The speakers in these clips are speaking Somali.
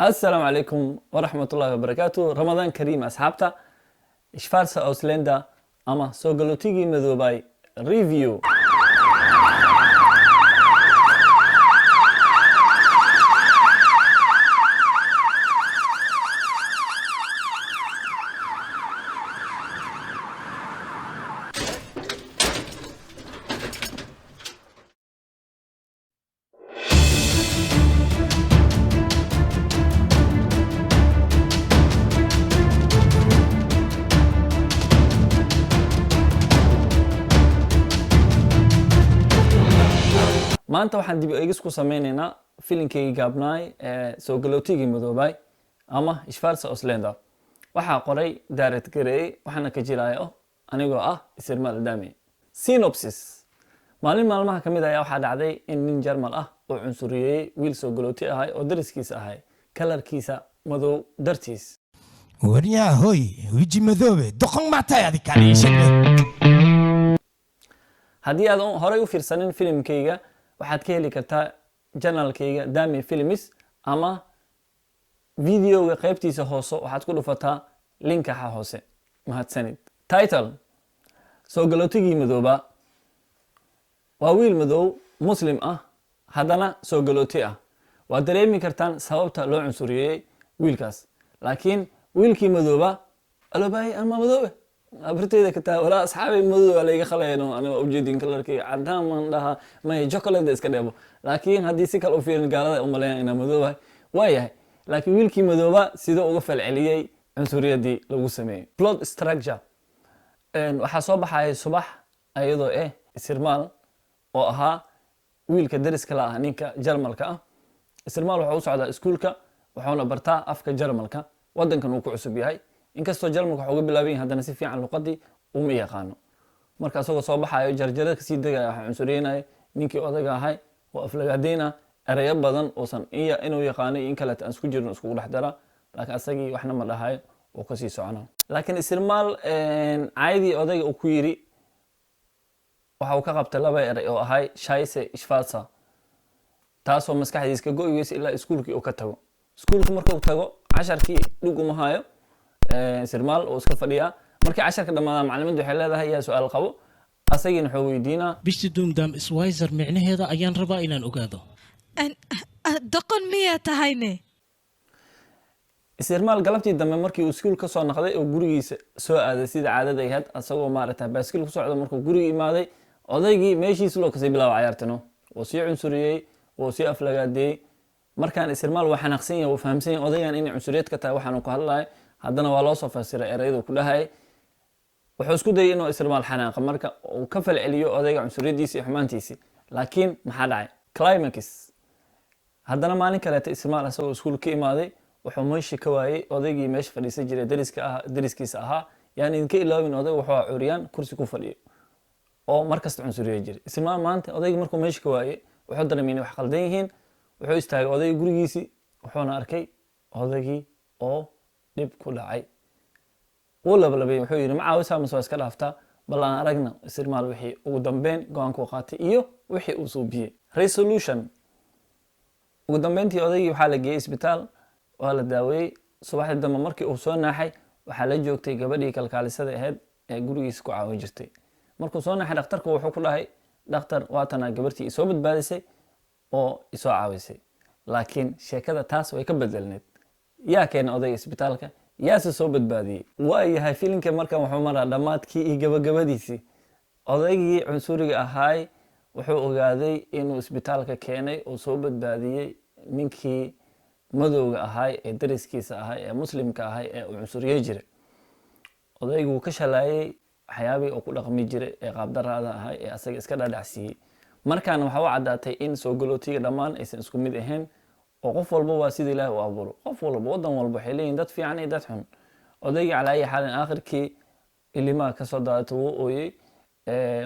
Assalaamu calaykum waraxmatullaahi wabarakaatu. Ramadaan kariim, asxaabta. Schwarze Ausländer ama soo galootigii madoobay review. Maanta waxaan dib u eegis ku sameyneynaa filimkeygii gaabnaay ee soo galootigii madoobay ama Schwarze Ausländer. Waxaa qoray, direct gareeyey, waxaana ka jiraayo anigoo ah Isirmaal Dami. Synopsis: maalin maalmaha ka mid ayaa waxaa dhacday in nin Jarmal ah oo cunsuriyeeyey wiil soo galooti ahay oo dariskiisa ahay kalarkiisa madow dartiis. Waryaa hoy, weji madoobe, doqon maa tahay adig? Kale ii sheeg. Haddii aad horey u fiirsanin filimkayga, waxaad ka heli kartaa channelkayga Dami Films ama videoga qaybtiisa hoose waxaad ku dhufataa linkaxa hoose. Mahadsanid. Title: soo galootigii madooba. Waa wiil madow, Muslim ah, haddana soo galooti ah. Waad dareemi kartaan sababta loo cunsuriyeeyey wiilkaas. Laakiin wiilkii madooba aloobahay ama madoobe abarteyda ka tahay walaa asxaabay madow waa layga khalayno. Aniga ujeedin kalarkayga cadaan maan dhahaa, may chocolate iska dheebo. Laakiin haddii si kale u fiirin, gaalada umaleeyan inaa madoobahay waa yahay. Laakiin wiilkii madooba sidoo uga falceliyey cunsuriyadii lagu sameeyey? Plot structure: waxaa soo baxaya subax ayadoo Isirmaal oo ahaa wiilka dariska la ah ninka Jarmalka ah. Isirmaal wuxuu u socdaa iskuulka, wuxuuna bartaa afka Jarmalka. Wadankan uu ku cusub yahay. Inkastoo Jarmalka wax uga bilaaban yahay, haddana si fiican luqadii uma yaqaano. Marka isagoo soo baxayo, jarjarada kasii degaya, waxaa cunsuriyeynaya ninkii odaga ahay oo aflagaadeyna. Ereyo badan uusan inuu yaqaano iyo in kaleeta aan isku jirin iskugu dhex dara. Laakiin asagii waxna ma dhahayo, uu kasii socona. Laakiin Isirmaal caydii odayga uu ku yiri waxa uu ka qabtay laba erey oo ahay "Scheiße, Schwarzer", taasoo maskaxdiisa ka go'i weysa ilaa iskuulkii uu ka tago. Iskuulka markuu tago, casharkii dhig uma hayo Isirmaal, uu iska fadhiyaa. Markii casharka dhammaadaan, maclimaddu waxay leedahay: "Yaa su-aal qabo?" Asagiina wuxuu weydiinaa: Bishti duumdaam Swizer micnaheeda ayaan rabaa inaan ogaado. Doqon miyaa tahayne? Isirmaal galabtii dambe markii uu iskuul ka soo noqday oo gurigiisa soo aaday, sida caadada ahayd, asagoo maaragta baaskiil ku socda, markuu guriga imaaday, odaygii meeshiis loo kasii bilaaba cayaartino. Wuu sii cunsuriyey, wuu sii aflagaadeeyey. Markaan Isirmaal waa xanaaqsan yahay, wuu fahamsan yahay odaygan inay cunsuriyad ka tahay waxaanu ku hadlayo. Haddana waa loo soo fasiray erayadu ku dhahayay. Wuxuu isku dayay inuu Isirmaal xanaaqa marka uu ka falceliyo odayga cunsuriyadiisi iyo xumaantiisii. Laakiin maxaa dhacay? Climax: haddana maalin kaleeta Isirmaal isagoo iskuul ka imaaday, wuxuu meeshii ka waayey odaygii meesha fadhiisan jiray, dariska ah, dariskiisa ahaa. Yaan idinka iloobin, odayga wuxuu ahaa curyaan kursi ku fadhiyo oo markasta cunsuriye jiray. Isirmaal maanta odaygii markuu meesha ka waayey, wuxuu dareemay inay wax qaldan yihiin. Wuxuu istaagay odaygii gurigiisii, wuxuuna arkay odaygii oo dhib ku dhacay. Wuu labalabay, wuxuu yidhi: "Ma caawisaa mise waa iska dhaaftaa?" Bal aan aragna Isirmaal wixii ugu dambeyn go-aankuu qaatay iyo wixii uu suubiyey. Resolution: ugu dambeyntii odaygii waxaa la geeyey isbitaal, waa la daaweeyey. Subaxdii dambe markii uu soo naaxay, waxaa la joogtay gabadhii kalkaalisada ahayd ee gurigiisa ku caawin jirtay. Markuu soo naaxay, dhakhtarku wuxuu ku dhahay: "Dhakhtar, waatanaa gabartii isoo badbaadisay oo isoo caawisay." Laakiin sheekada taas way ka bedelneed. Yaa keenay odayga isbitaalka? Yaase soo badbaadiyey? Waa yahay, filimka markan wuxuu maraa dhammaadkii iyo gabagabadiisii. Odaygii cunsuriga ahaay wuxuu ogaaday inuu isbitaalka keenay oo soo badbaadiyey ninkii madowga ahaay ee dariskiisa ahay ee Muslimka ahay ee uu cunsuriyey jiray. Odaygu wuu ka shalaayey waxyaabihii uu ku dhaqmi jiray ee qaabdaraada ahay ee asaga iska dhadhacsiiyey. Markaana waxaa u caddaatay in soo galootiga dhammaan aysan isku mid ahayn oo qof walba waa sida Ilaahi u abuuro. Qof walba, waddan walba waxay leeyihin dad fiican iyo dad xun. Odaygii calaa ayi xaalin aakhirkii ilimaha kasoo daadatay, wuu ooyey,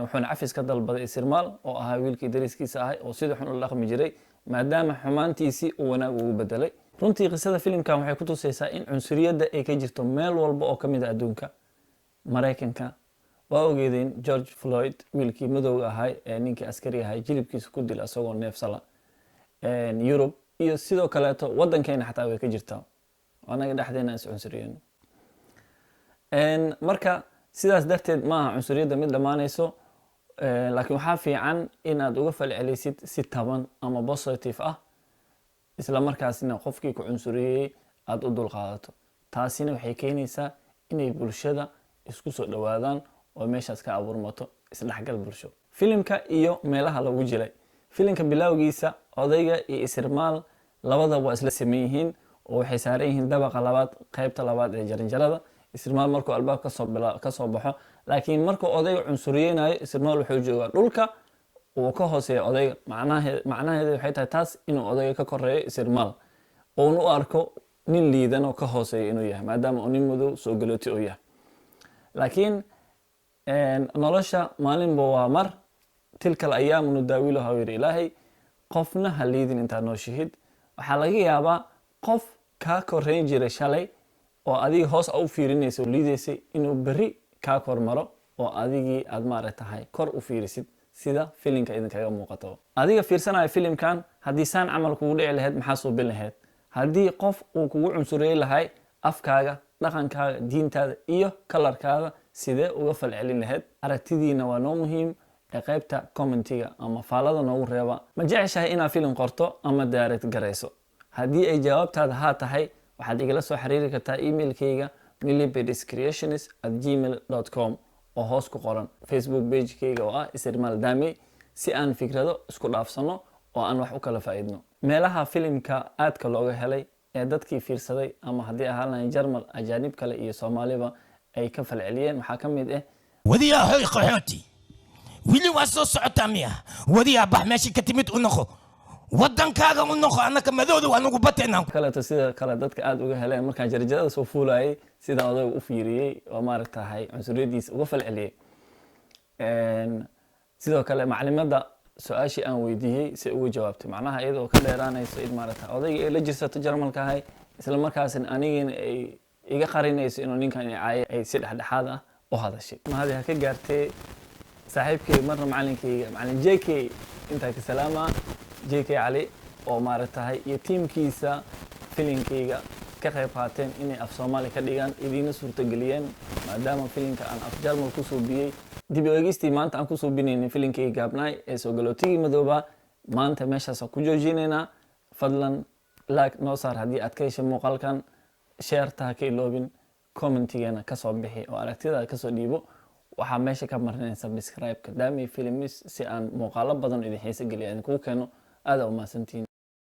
wuxuuna cafis ka dalbaday Isirmaal oo ahaa wiilkii dariskiisa ahay oo sida xun ula dhaqmi jiray, maadaama xumaantiisii uu wanaag ugu bedelay. Runtii qisada filimkan waxay ku tusaysaa in cunsuriyadda ay ka jirto meel walba oo ka mid a adduunka. Maraykanka waa ogeedeen George Floyd, wiilkii madowga ahay ee ninkii askari ahay jilibkiisa ku dila isagoo neefsala. Yurub. Iyo sidoo kaleeto waddankeena xataa way ka jirtaa, annaga dhexdeena is cunsuriyeyno. Marka sidaas darteed ma aha cunsuriyadda mid dhammaanayso, laakiin waxaa fiican inaad uga falcelisid si taban ama positive ah, isla markaasna qofkii ku cunsuriyey aada u dulqaadato. Taasina waxay keenaysaa inay bulshada isku soo dhowaadaan oo meeshaas ka abuurmato isdhexgal bulsho. Filimka iyo meelaha lagu jilay: filimka bilowgiisa odayga iyo Isirmaal labada waa isla saman yihiin oo waxay saaran yihiin dabaqa labaad, qaybta labaad ee jaranjarada. Isirmaal markuu albaab kasoo baxo, laakiin markuu odayga cunsuriyeynayo, Isirmaal wuxuu joogaa dhulka, uu ka hooseeya odayga. Macnaheedu waxay tahay taas inuu odayga ka koreeyo Isirmaal, uuna u arko nin liidan oo ka hooseeya inuu yahay, maadaama uu nin madow soo galooti uu yahay. Laakiin nolosha maalinba waa mar. تلك الأيام نداولها yiri Ilaahay. Qofna ha liidin intaad nooshihid. Waxaa laga yaabaa qof kaa koreyn jiray shalay oo adiga hoos u fiirinaysa oo liidaysay inuu berri kaa kormaro oo adigii aad maaragtahay kor u fiirisid, sida filimka idinkaga muuqato. Adiga fiirsanaya filimkan, haddii saan camal kugu dhici lahayd, maxaa suubin lahayd? Haddii qof uu kugu cunsurey lahay afkaaga, dhaqankaaga, diintaada iyo colorkaada, sidee uga falcelin lahayd? Aragtidiina waa noo muhiim ee qaybta commentiga ama faalada noogu reeba. Ma jeceshahay inaad filim qorto ama direct garayso? Haddii ay jawaabtaada haa tahay, waxaad igala soo xiriiri kartaa emailkayga millipediscreations@gmail.com oo hoos ku qoran, Facebook pagekayga oo ah Isirmaal Dami, si aan fikrado isku dhaafsano oo aan wax u kala faa'iidno. Meelaha filimka aadka looga helay ee dadkii fiirsaday, ama haddii ahaan lahayn Jarmal, ajaanib kale iyo Soomaaliba, ay ka falceliyeen waxaa ka mid ah: Wadiyaa hoy, qaxooti, wili waa soo socotaa miya? Wadiyaa, bax, meeshii ka timid u noqo, waddankaaga u noqo. Annaka madooda waa nagu bateenaan. Kaleeto sida kale dadka aada uga heleen markaan jarjarada soo fuulayay, sida odayga u fiiriyey oo maaragtahay cunsuriyadiisa uga falceliyey. Sidoo kale maclimada su-aashii aan weydiiyey si uga jawaabtay, macnaha iyadoo ka dheeraanayso in maaragta odayga ay la jirsato Jarmalka ahay, isla markaasna anigina ay iga qarinayso inuu ninkan caayay, ay si dhexdhexaad ah u hadashay. Mahadi ha ka gaartee saaxiibkay, marna macalinkayga, macalin JK, intaa ka salaama, JK Cali oo maaragtahay iyo tiimkiisa filinkayga ka qayb qaateen inay af Soomaali ka dhigaan, idiina suurtageliyeen, maadaama filinka aan af Jarmal ku suubiyey. Dib u eegistii maanta aan ku suubinaynay filinkayga gaabnaay ee soo galootigii madooba, maanta meeshaasaan ku joojinaynaa. Fadlan like noo saar haddii aad ka heshay muuqaalkan, shareta ha ka iloobin, commentigeena kasoo bixi oo aragtidaada kasoo dhiibo. Waxaa meesha ka marinaysa subscribe-ka Dami Films si aan muuqaalo badan idin xiise geliya idinkugu keeno. Aada umahadsantihiin.